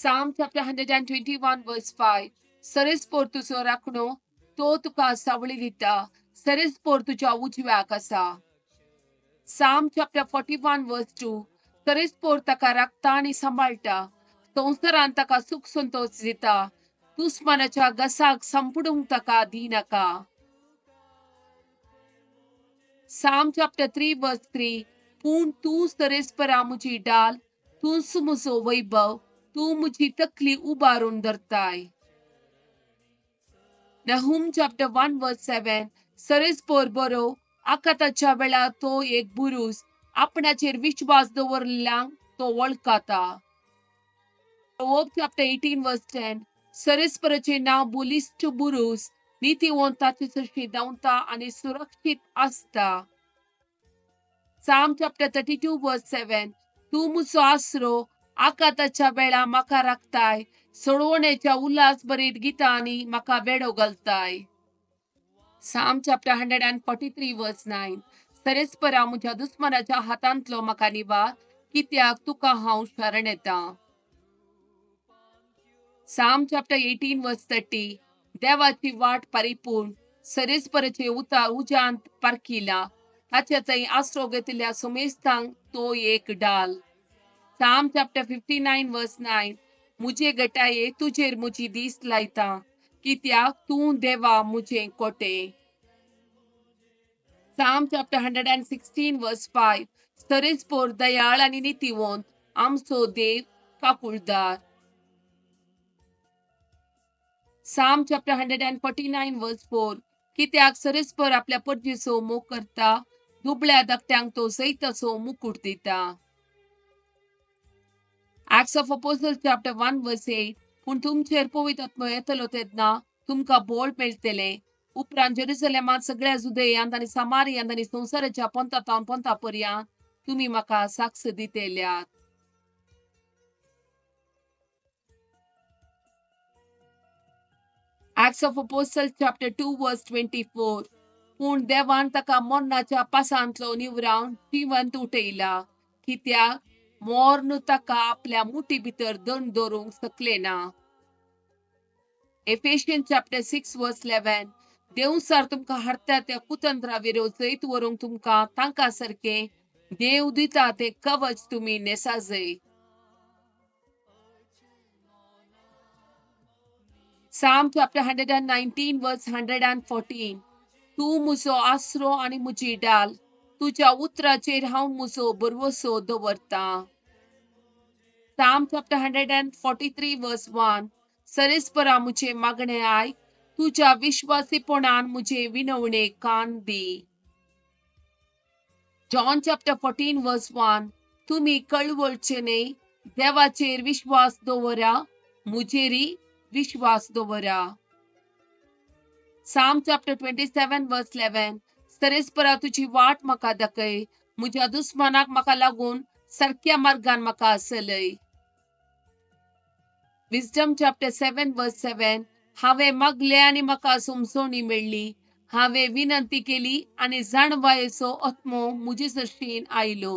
Psalm chapter 121 verse 5. सरेस्पोर तुजो राखणो, तो तुका सावळी दिता, सरेस्पोर तुज्या उजव्याक आसा. Psalm chapter 41 verse 2. सरेस्पोर ताका राखता आनी सांबाळटा, संवसारांत ताका सुख संतोश दिता, दुस्मानाच्या घसाक सांपडूंक ताका दिनाका. Psalm chapter 3 verse 3. पूण तूं सरेस्परा म्हजी डाल, तूंच म्हजो वैभव, तूं म्हजी तकली उबारून धरताय. Nahum chapter 1 verse 7. सरेस्पोर बरो, आकाताच्या वेळार तो एक बुरूस, आपणाचेर विश्वास दवरल्ल्यांक तो वळखता. Proverbs chapter 18 verse 10. सरेस्पराचें नांव बलिश्ट बुरूस, नितीवंत ताचे सरशी धांवता आनी सुरक्षीत आसता. Psalm chapter 32 verse 7. तूं म्हजो आसरो, आकाताच्या वेळा म्हाका राखताय, सोडवणेच्या उल्हास भरीत गितांनी म्हाका वेडो घालताय. Psalm chapter 143 verse 9. सरेस्परा म्हज्या दुस्मानाच्या हातांतलो म्हाका निवार, कित्याक तुका हांव शरण येता. Psalm chapter 18 verse 30. देवाची वाट परिपूर्ण, सरेस्पराचे उतार उज्यांत पारखिला, ताचे थंय आसरो घेतिल्ल्या सुमेस्तांक तो एक डाल. Psalm chapter 59 verse 9. मुजे गटाये तुजेर म्हजी दीस लायता, कित्याक तूं देवा मुजें कोटे. Psalm chapter 116 verse 5. सरेस्पोर दयाळ आनी नितीवंत, आमचो देव काकुळदार. Psalm chapter 149 verse 4. कित्याक सरेस्पोर आपल्या परजेचो मोग करता, दुबळ्या धाकट्यांक तो जैताचो मुकूट दिता. Acts of Apostles chapter 1 verse 8. पूण तुमचेर पवित्र आत्मो येतलो तेन्ना तुमकां बळ मेळटलें. उपरांत जेरुसलेमांत, सगळ्या जुदेयांत आनी सामारियांत आनी संवसाराच्या पोंता पोंता पर्यंत तुमी म्हाका साक्ष दितेल्यात. Acts of Apostles chapter 2 verse 24. पूण देवान ताका मरणाच्या पासांतलो निवरावन जिवंत उठयला, कित्याक मर्ण ताका आपल्या मुठी भितर दंड दवरूंक शकले ना. Ephesians chapter 6 verse 11. देवसार तुमकां हाडटा त्या कुतंत्रा विरोध जैत व्हरूंक तुमकां तांकां सारकें देव दिता तें कवच तुमी न्हेसा जय. Psalm chapter 119 verse 114. तूं म्हजो आसरो आनी म्हजी डाल, तुज्या उतराचेर हांव म्हजो भरवसो दवरतां. Psalm chapter 143 verse 1. सरेस्परा म्हजें मागणें आयक, तुज्या विश्वासीपणान म्हजे विनवणे कान दी. John chapter 14 verse 1. तुमी कळवळचे न्हय, देवाचेर विश्वास दवरा, म्हजेरय विश्वास दवरा. Psalm chapter 27 verse 11. सरेस्परा तुजी वाट म्हाका दाखय, म्हज्या दुस्मानाक म्हाका लागून सारक्या मार्गान म्हाका चलय. Wisdom chapter 7 verse 7. हांवें मागलें आनी म्हाका समजवणी मेळ्ळी, हांवें विनंती केली आनी जाणवायेचो आत्मो म्हजे सरशीन आयलो.